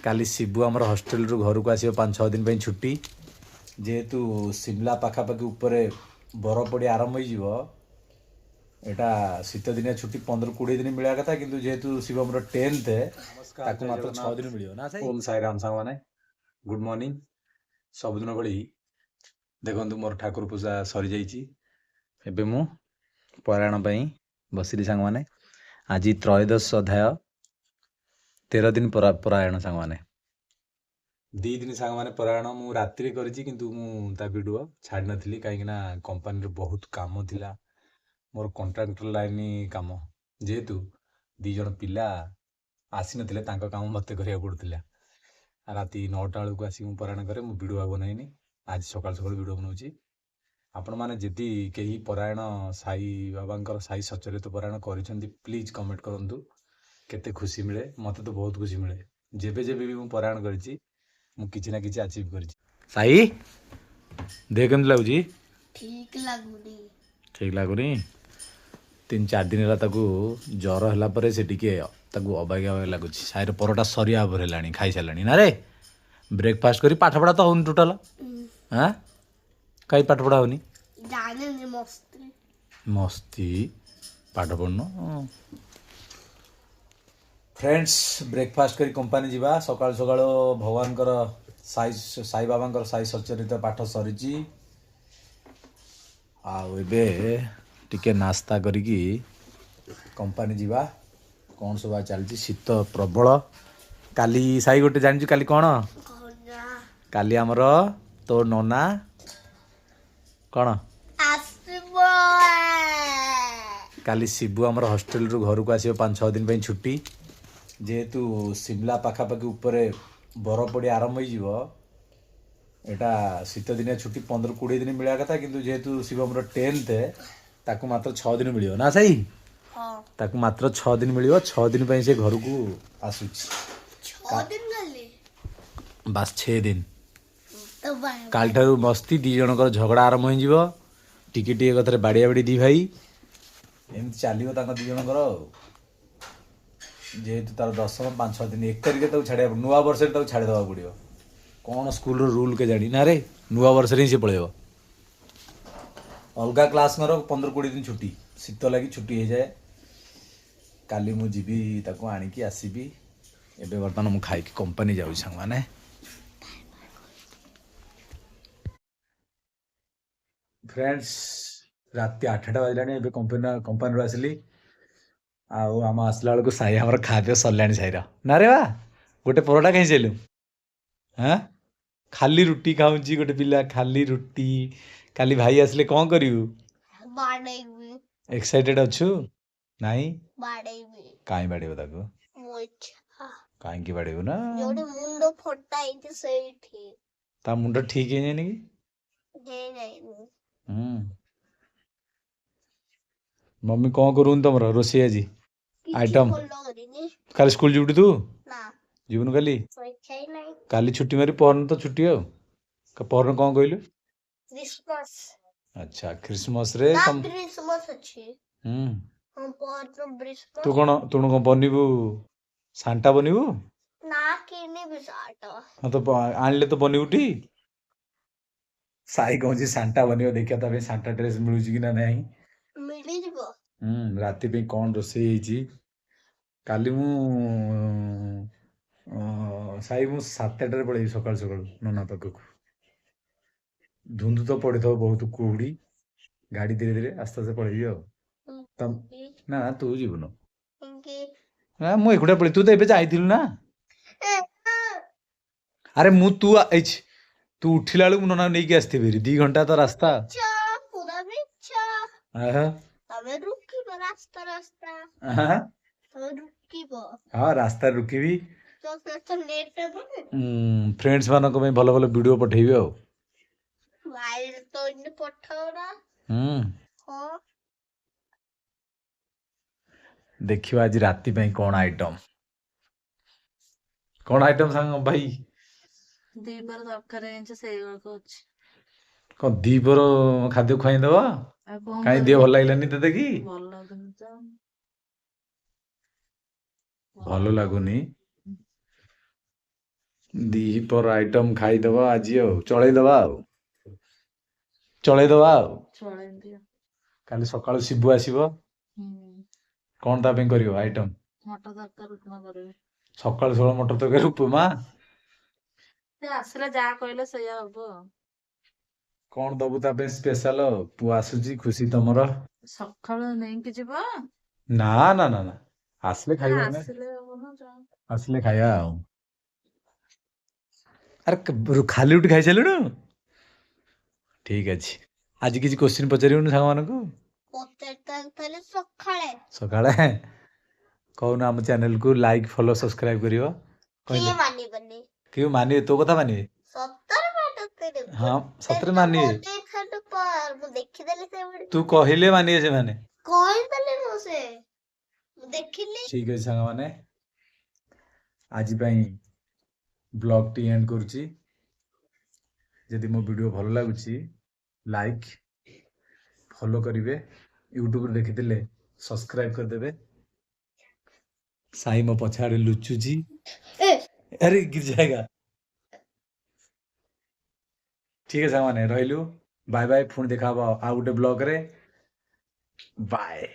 କାଲି ଶିବୁ ଆମର ହଷ୍ଟେଲରୁ ଘରକୁ ଆସିବ 5-6 ଦିନ ପାଇଁ ଛୁଟି। ଯେହେତୁ ସିମଲା ପାଖାପାଖି ଉପରେ ବରଫ ପଡ଼ି ଆରମ୍ଭ ହେଇଯିବ, ଏଇଟା ଶୀତ ଦିନିଆ ଛୁଟି 15-20 ଦିନ ମିଳିବା କଥା, କିନ୍ତୁ ଯେହେତୁ ଶିବମର 10th, ତାକୁ ମାତ୍ର 6 ଦିନ ମିଳିବ ନା। ଓମ୍ ସାଇରାମ ସାଙ୍ଗମାନେ, ଗୁଡ୍ ମର୍ଣ୍ଣିଂ। ସବୁଦିନ ଭଳି ଦେଖନ୍ତୁ ମୋର ଠାକୁର ପୂଜା ସରିଯାଇଛି। ଏବେ ମୁଁ ପରାୟଣ ପାଇଁ ବସିଲି ସାଙ୍ଗମାନେ। ଆଜି ତ୍ରୟୋଦଶ ଅଧ୍ୟାୟ, 13 ଦିନ ପରାୟଣ ସାଙ୍ଗମାନେ। 2 ଦିନ ସାଙ୍ଗମାନେ ପରାୟଣ ମୁଁ ରାତିରେ କରିଛି, କିନ୍ତୁ ମୁଁ ତା ଭିଡ଼ିଓ ଛାଡ଼ି ନଥିଲି, କାହିଁକିନା କମ୍ପାନୀରେ ବହୁତ କାମ ଥିଲା। ମୋର କଣ୍ଟ୍ରାକ୍ଟର ଲାଇନ୍ କାମ, ଯେହେତୁ 2 ଜଣ ପିଲା ଆସିନଥିଲେ, ତାଙ୍କ କାମ ମୋତେ କରିବାକୁ ପଡ଼ୁଥିଲା। ରାତି 9ଟା ବେଳକୁ ଆସିକି ମୁଁ ପରାୟଣ କରେ। ମୁଁ ଭିଡ଼ିଓ ଆଉ ବନାଇନି, ଆଜି ସକାଳୁ ସକାଳୁ ଭିଡ଼ିଓ ବନାଉଛି। ଆପଣମାନେ ଯଦି କେହି ପରାୟଣ ସାଇ ବାବାଙ୍କର ସାଇ ସଚରିତ ପରାୟଣ କରିଛନ୍ତି, ପ୍ଲିଜ୍ କମେଣ୍ଟ କରନ୍ତୁ କେତେ ଖୁସି ମିଳେ। ମୋତେ ତ ବହୁତ ଖୁସି ମିଳେ। ଯେବେ ଯେବେ ବି ମୁଁ ପରାୟଣ କରିଛି, ମୁଁ କିଛି ନା କିଛି ଆଚିଭ୍ କରିଛି। ସାଇ, ଦେହ କେମିତି ଲାଗୁଛି? ଠିକ୍ ଲାଗୁନି। ଠିକ୍ ଲାଗୁନି? 3-4 ଦିନ ହେଲା ତାକୁ ଜ୍ୱର ହେଲା ପରେ ସେ ଟିକେ ତାକୁ ଅବାଗିଆ ଅବାଗିଆ ଲାଗୁଛି। ସାଇର ପରଟା ସରିବା ଉପରେ ହେଲାଣି, ଖାଇସାରିଲାଣି ନା ରେ? ବ୍ରେକଫାଷ୍ଟ କରି ପାଠପଢ଼ା ତ ହଉନି ଟୋଟାଲ। ଆଁ, କାଇଁ ପାଠପଢ଼ା ହଉନି? ଜାଣିନି, ମସ୍ତି। ମସ୍ତି, ପାଠ ପଢ଼ୁନ। ଫ୍ରେଣ୍ଡସ୍, ବ୍ରେକଫାଷ୍ଟ କରି କମ୍ପାନୀ ଯିବା। ସକାଳୁ ସକାଳୁ ଭଗବାନଙ୍କର ସାଇ ବାବାଙ୍କର ସାଇ ସଚରିତ ପାଠ ସରିଛି। ଆଉ ଏବେ ଟିକେ ନାସ୍ତା କରିକି କମ୍ପାନୀ ଯିବା। କ'ଣ ସବୁ ଆଉ ଚାଲିଛି? ଶୀତ ପ୍ରବଳ। କାଲି ସାଇ ଗୋଟେ ଜାଣିଛୁ କାଲି କ'ଣ? କାଲି ଆମର ତୋ ନନା କ'ଣ ଆସିବ? କାଲି ଶିବୁ ଆମର ହଷ୍ଟେଲରୁ ଘରକୁ ଆସିବ 5-6 ଦିନ ପାଇଁ ଛୁଟି। ଯେହେତୁ ସିମଲା ପାଖାପାଖି ଉପରେ ବରଫ ପଡ଼ି ଆରମ୍ଭ ହେଇଯିବ, ଏଇଟା ଶୀତ ଦିନିଆ ଛୁଟି 15-20 ଦିନ ମିଳିବା କଥା, କିନ୍ତୁ ଯେହେତୁ ଶିବମର 10th, ତାକୁ ମାତ୍ର 6 ଦିନ ମିଳିବ ନା ସାଇ? ହଁ। ତାକୁ ମାତ୍ର 6 ଦିନ ମିଳିବ। 6 ଦିନ ପାଇଁ ସେ ଘରକୁ ଆସୁଛି। 6 ଦିନ କାଲି? ବାସ୍ 6 ଦିନ। ତ ବାଏ। କାଲିଠାରୁ ମସ୍ତି, 2 ଜଣଙ୍କର ଝଗଡ଼ା ଆରମ୍ଭ ହେଇଯିବ। ଟିକେ ଟିକେ କଥାରେ ବାଡ଼ିଆ ବାଡ଼ି 2 ଭାଇ, ଏମିତି ଚାଲିବ ତାଙ୍କ 2 ଜଣଙ୍କର। ଆଉ ଯେହେତୁ ତାର ଦଶମ, 5-6 ଦିନ, 1 ତାରିଖରେ ତାକୁ ଛାଡ଼ିବାକୁ, ନୂଆ ବର୍ଷରେ ତାକୁ ଛାଡ଼ିଦେବାକୁ ପଡ଼ିବ। କ'ଣ ସ୍କୁଲର ରୁଲ୍ କେଜାଣି ନା ରେ, ନୂଆ ବର୍ଷରେ ହିଁ ସେ ପଳେଇବ। ଅଲଗା କ୍ଲାସ୍ଙ୍କର 15-20 ଦିନ ଛୁଟି, ଶୀତ ଲାଗି ଛୁଟି ହେଇଯାଏ। କାଲି ମୁଁ ଯିବି ତାକୁ ଆଣିକି ଆସିବି। ଏବେ ବର୍ତ୍ତମାନ ମୁଁ ଖାଇକି କମ୍ପାନୀ ଯାଉଛି ସାଙ୍ଗମାନେ। ଫ୍ରେଣ୍ଡସ୍, ରାତି 8ଟା ବାଜିଲାଣି। ଏବେ କମ୍ପାନୀରୁ ଆସିଲି। ଆଉ ଆମ ଆସିଲା ବେଳକୁ ସାଇ ଆମର ଖାଇବା ପିଇବା ସରିଲାଣି ସାଇର। ନା ରେ ବା, ଗୋଟେ ପରଟା ଖାଇ ସାରିଲୁ? ହଁ, ଖାଲି ରୁଟି ଖାଉଛି ଗୋଟେ ପିଲା, ଖାଲି ରୁଟି। କାଲି ଭାଇ ଆସିଲେ କ'ଣ କରିବୁ? ବାଡ଼େଇବି। ଏକ୍ସାଇଟେଡ୍ ଅଛୁ? ନାଇଁ? ବାଡ଼େଇବି। କାଇଁ ବାଡ଼େଇବ ତାକୁ? ମୋ ଇଚ୍ଛା। କାହିଁକି ବାଡ଼େଇବୁ ନା? ଯୋଉଠି ମୁଣ୍ଡ ଫଟା ହେଇଛି ସେଇଠି। ତା ମୁଣ୍ଡ ଠିକ୍ ହେଇଯାଇନି କି? ହେଇଯାଇନି। ମମି କ'ଣ କରୁନି ତମର ରୋଷେଇ ଆଜି? କିଛି ଆଇଟମ୍? ଭଲ କରିନି। କାଲି ସ୍କୁଲ ଯିବୁଟି ତୁ? ନା। ଯିବୁନୁ କାଲି? ଇଚ୍ଛା ହିଁ ନାହିଁ। କାଲି ଛୁଟି ମାରି ପହରଦିନ ତ ଛୁଟି। ଆଉ ପହରଦିନ କ'ଣ କହିଲୁ? କ୍ରିସମସ। ଆଚ୍ଛା, ଖ୍ରୀଷ୍ଟମସରେ ନା, ତମ କ୍ରିସମସ ଅଛି। ହଁ, ପହରଦିନ କ୍ରିସମସ। ତୁ କ'ଣ ବନିବୁ? ସାନ୍ଟା ବନିବୁ? ନା, କିଣିବି ସାର୍ଟ। ହଁ ତ ଆଣିଲେ ତ ବନିବୁଟି। ସାଇ କହୁଛି ସାନ୍ଟା ବନିବ, ଦେଖିବା ତା ପାଇଁ ସାନ୍ଟା ଡ୍ରେସ୍ ମିଳୁଛି କି ନା ନାହିଁ। ମିଳିଯିବ। ରାତି ପାଇଁ କ'ଣ ରୋଷେଇ ହେଇଛି? କାଲି ମୁଁ ସାଇ ମୁଁ 7ଟାରେ ପଳେଇବି ସକାଳୁ ସକାଳୁ ନନା ପାଖକୁ। ଧୁନ୍ଧୁ ତ ପଡ଼ିଥିବ ବହୁତ କୁହୁଡ଼ି, ଗାଡ଼ି ଧୀରେ ଧୀରେ ଆସ୍ତେ ଆସ୍ତେ ପଳେଇବି। ଆଉ ନା ନା, ତୁ ଯିବୁନୁ। କାହିଁକି? ନା, ମୁଁ ଏକୁଟିଆ ପଳେଇ। ତୁ ତ ଏବେ ଯାଇଥିଲୁ ନା? ଆରେ ମୁଁ ତୁ ଏଇଛି, ତୁ ଉଠିଲା ବେଳକୁ ମୁଁ ନନା ନେଇକି ଆସିଥିବି ଭାରି। 2 ଘଣ୍ଟା ତ ରାସ୍ତା। ପୁରା ମିଛ। ଆହା। ତମେ ରୁକିବ ରାସ୍ତା ରାସ୍ତା। ଆହା। ତମେ ରୁକିବ। ହଁ, ରାସ୍ତାରେ ରୁକିବି। ତ ସେ ଲେଟ୍ ହବନି। ଫ୍ରେଣ୍ଡସ୍ ମାନଙ୍କ ପାଇଁ ଭଲ ଭଲ ଭିଡ଼ିଓ ପଠେଇବି ଆଉ। ଭାଇ ତ ଏମିତି ପଠାଉନା। ହଁ। ଦେଖିବା ଆଜି ରାତି ପାଇଁ କ'ଣ ଆଇଟମ୍। କ'ଣ ଆଇଟମ୍ ସାଙ୍ଗ ଭାଇ? ଦ୍ୱିପହର ତରକାରୀ ଜିନିଷ ସେଇଗୁଡ଼ାକ ଅଛି। କ'ଣ ଦ୍ୱିପହର ଖାଦ୍ୟ ଖୁଆଇ ଦବ? ଆଉ କ'ଣ କାଇଁ ଦେହ କରିବି? ଭଲ ଲାଗିଲାନି ତତେ କି? ଭଲ ଲାଗୁନି ତ। ଭଲ ଲାଗୁନି? ଦ୍ୱିପହର ଆଇଟମ୍ ଖାଇଦବା ଆଜି ଆଉ ଚଳେଇଦବା ଆଉ ଚଳେଇଦବା ଆଉ। ଚଳେଇ ଦିଅ। କାଲି ସକାଳୁ ଶିବୁ ଆସିବ। ହୁଁ। କଣ ତା ପାଇଁ କରିବ ଆଇଟମ୍? ମଟର ତରକାରୀ ଉପମା କରିବି। ସକାଳୁ ସକାଳୁ ମଟର ତରକାରୀ ଉପମା? ସେ ଆସିଲେ ଯାହା କହିଲେ ସେଇଆ ହବ ଆଉ। କଣ ଦବୁ ତା ପାଇଁ ସ୍ପେଶାଲ? ପୁଅ ଆସୁଛି, ଖୁସି ତମର। ସକାଳୁ ନେଇକି ଯିବ? ନା ନା ନା ନା, ଆସିଲେ ନା, ଖାଇବ ନା। ଆସିଲେ ହବ ନା ଯାହା। ଆସିଲେ ଖାଇବା ଆଉ। ଆରେ ଖାଲି ରୁଟି ଖାଇସାରିଲୁଣୁ? ଠିକ ଅଛି। ଆଜି କିଛି କୋଶ୍ଚିନ୍ ପଚାରିବୁନି ସାଙ୍ଗମାନଙ୍କୁ? ପଚାରିଥିଲି ସକାଳେ। ସକାଳେ କହୁନୁ ଆମ ଚ୍ୟାନେଲକୁ ଲାଇକ୍ ଫଲୋ ସବସ୍କ୍ରାଇବ କରିବ। କିଏ କହିଲେ ମାନିବନି? କିଏ ମାନିବେ? ତୋ କଥା ମାନିବେ? ସତରେ ମାନୁଥିଲି। ହଁ, ସତରେ ମାନିବେ। ମୁଁ ଦେଖିଦେଲି ସେ। ତୁ କହିଲେ ମାନିବେ ସେମାନେ। କହିଦେଲି ମୁଁ, ସେ ମୁଁ ଦେଖିଲି। ଠିକ ଅଛି ସାଙ୍ଗମାନେ, ଆଜି ପାଇଁ ବ୍ଲଗ୍ଟି ଏଣ୍ଡ କରୁଛି। ଯଦି ମୋ ଭିଡ଼ିଓ ଭଲ ଲାଗୁଛି ଲାଇକ୍ ଫଲୋ କରିବେ, ୟୁଟ୍ୟୁବରେ ଦେଖିଥିଲେ ସବସ୍କ୍ରାଇବ କରିଦେବେ। ସାଇ ମୋ ପଛଆଡ଼େ ଲୁଚୁଛି। ଏ। अरे गिर जाएगा। ଠିକ ଅଛି ସାଙ୍ଗମାନେ, ରହିଲୁ, ବାଏ ବାଏ। ପୁଣି ଦେଖା ହବ ଆଉ ଗୋଟେ ବ୍ଲଗ୍ରେ। ବାଏ।